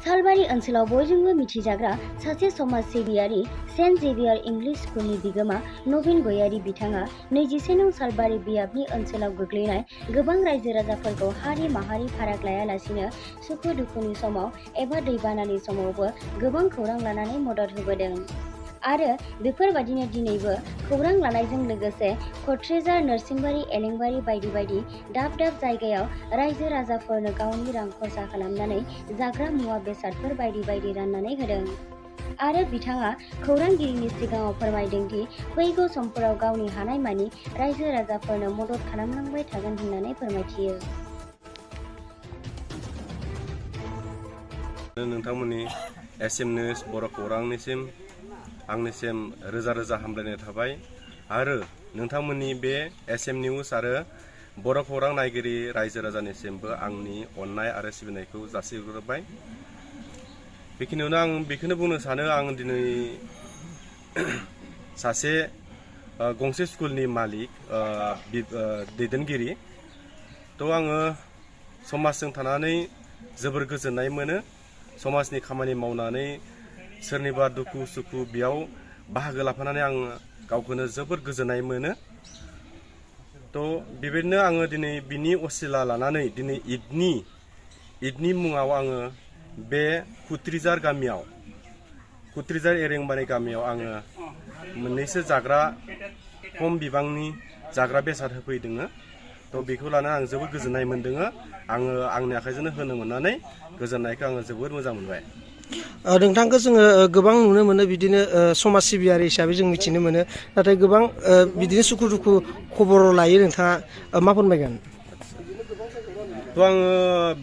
सालबारि ओनसोलाव बयजोंबो मिथिजाग्रा सासे समाज सिबियारि सेन्ट जेभियार इंलिश स्कुलनि बिगोमा नवीन गयारी बिथाङा 21 नं सालबारि बियाबनि ओनसोलाव गोग्लैनाय गोबां रायजो राजाफोरखौ हारि माहारि फाराग लायालासिनो सुखु दुखुनि समाव एबा दैबानानि समावबो गोबां खौरां लानानै मदद होबोदों। आरो बेफोरबादिनो दिनैबो खौरां लानायजों लोगोसे क'क्राझार, नरसिंबारि, एलेंबारि बायदि बायदि दाब दाब जायगायाव रायजो राजाफोरनो गावनि रां खरसा खालामनानै जाग्रा मुवा बेसादफोर बायदि बायदि राननानै होदों। आरो बिथाङा खौरांगिरिनि सिगाङाव फोरमायदों दि फैगौ समफोराव गावनि हानायमानि रायजो राजाफोरनो मदद खालामलांबाय थागोन होननानै फोरमायथियो। नोंथांमोननि एसएम निउज बर' खौरांनिसिम आंनिसिम रोजा रोजा हामलायनाय थाबाय आरो नोंथांमोननि बे एसएम निउज आरो बर' खौरां नायगिरि रायजो राजानिसिमबो आंनि अननाय आरो सिबिनायखौ जासिहरबाय। बेखिनियावनो आं बेखौनो बुंनो सानो, आं दिनै सासे गंसे स्कुलनि मालिक दैदेनगिरि थ' आङो समाजजों थानानै जोबोर गोजोननाय मोनो। समाजनि खामानि मावनानै सोरनिबा दुखु सुखु बेयाव बाहागो लाफानानै आं गावखौनो जोबोर गोजोननाय मोनो। थ' बेबायदिनो आङो दिनै बिनि असिला लानानै दिनै इदनि मुङाव आङो बे कुट्रिजार गामियाव, कुट्रिजार एरेंबारि गामियाव आङो मोननैसो जाग्रा खम बिबांनि जाग्रा बेसाद होफैदोङो। थ' बेखौ लानानै आं जोबोद गोजोननाय मोन्दों। आङो आंनि आखाइजोंनो होनो मोननानै गोजोननायखौ आङो जोबोद मोजां मोनबाय। नोंथांखौ जोङो गोबां नुनो मोनो, बिदिनो समाज सिबियारि हिसाबै जों मिथिनो मोनो, नाथाय गोबां बिदिनो सुखु दुखु खबर लायो। नोंथाङा मा फोरमायगोन? थ' आङो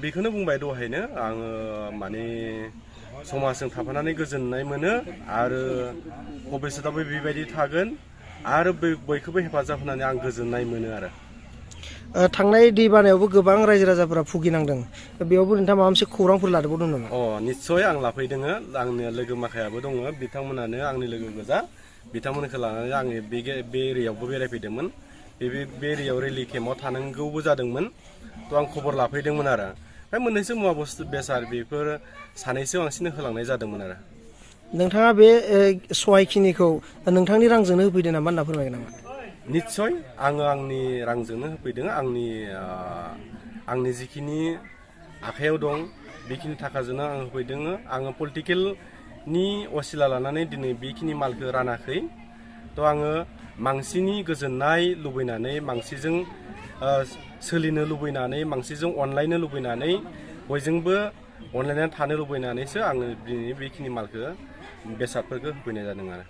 बेखौनो बुंबाय दहायनो, आङो माने समाजजों थाफानानै गोजोननाय मोनो आरो भबिष्यतावबो बेबायदि थागोन आरो बयखौबो हेफाजाब होनानै आं गोजोननाय मोनो आरो। थांनाय दै बानायावबो गोबां रायजो राजाफोरा भुगिनांदों, बेयावबो नोंथाङा माबा मोनसे खौरांफोर लादेरबावदों नामा? निस्सय आं लाफैदों। आंनि लोगो माखायाबो दङ, बिथांमोनानो आंनि लोगो गोजा। बिथांमोनखौ लानानै आङो बे एरियायावबो बेरायफैदोंमोन। बे एरियायाव रेलि केम्पआव थानांगौबो जादोंमोन। थ' आं खबर लाफैदोंमोन आरो ओमफ्राय मोननैसो मुवा बेसाद बेफोर सानैसो बांसिन होलांनाय जादोंमोन आरो। नोंथाङा बे सहायखिनिखौ नोंथांनि रांजोंनो होफैदों नामा होनना फोरमायगोन नामा? निस्सय आङो आंनि रांजोंनो होफैदों। आंनि जिखिनि आखाइयाव दं बेखिनि थाखाजोंनो आं होफैदों। आङो पलिटिकेलनि असिला लानानै दिनै बेखिनि मालखौ रानाखै। थ' आङो मानसिनि गोजोननाय लुबैनानै, मानसिजों सोलिनो लुबैनानै, मानसिजों अनलायनो लुबैनानै, बयजोंबो अनलायनानै थानो लुबैनानैसो आङो दिनै बेखिनि मालखौ बेसादफोरखौ होफैनाय जादों आरो।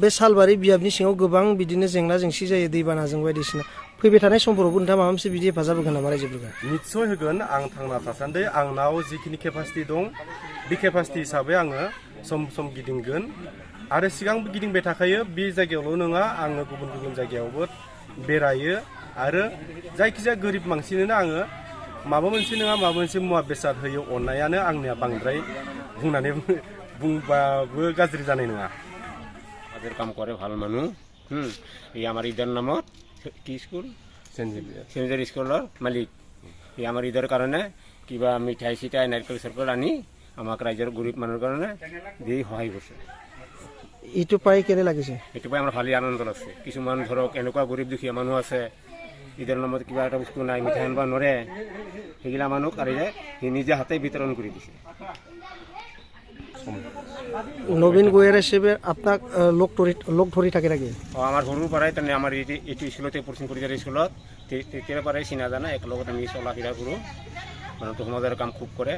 बे सालबारि बियाबनि सिङाव गोबां बिदिनो जेंना जेंसि जायो, दैबानाजों बायदिसिना। फैबाय थानाय समफोरावबो नोंथाङा माबा मोनसे बिदि हेफाजाब होगोन नामा रायजोफोरखौ? निस्सय होगोन। आं थांना थासान्दि आंनाव जिखिनि केपासिटि दं बे केपासिटि हिसाबै आङो सम सम गिदिंगोन आरो सिगांबो गिदिंबाय थाखायो। बे जायगायावल' नङा, आङो गुबुन गुबुन जायगायावबो बेरायो आरो जायखिजाया गोरिब मानसिनोनो आङो माबा मोनसे नङा माबा मोनसे मुवा बेसाद होयो। अननायानो आंनिया बांद्राय बुंबाबो गाज्रि जानाय नङा। কাজের কাম করে ভাল মানুহ। এই আমার ঈদের নামত কি স্কুল সেন্ট জেভিয়ার স্কুলৰ মালিক। এই আমাৰ ঈদৰ কাৰণে কিবা মিঠাই চিঠাই নাৰিকল চাৰিকল আনি আমাক ৰাইজৰ গৰীব মানুহৰ কাৰণে দি সহায় কৰিছে। এইটো পাই কেনে লাগিছে? এইটো পাই আমাৰ ভালেই আনন্দ লাগছে। কিছুমান ধৰক এনেকুৱা গৰীব দুখীয়া মানুহ আছে, ঈদৰ নামত কিবা এটা বস্তু নাই, মিঠাই আনিব নোৱাৰে, সেইগিলা মানুহক আৰু সি নিজে হাতে বিতৰণ কৰি দিছে। নবীন গোয়ের হিসেবে আপনার লোক ধরি থাকে নাকি? আমার সৰুৰ পৰাই তেনে আমাৰ এইটো স্কুলতে পশ্চিম কুটিজাৰ স্কুলত তেতিয়াৰ পৰাই চিনা জানা, একেলগত আমি চলা ফিৰা কৰোঁ। মানুহটো সমাজৰ কাম খুব কৰে।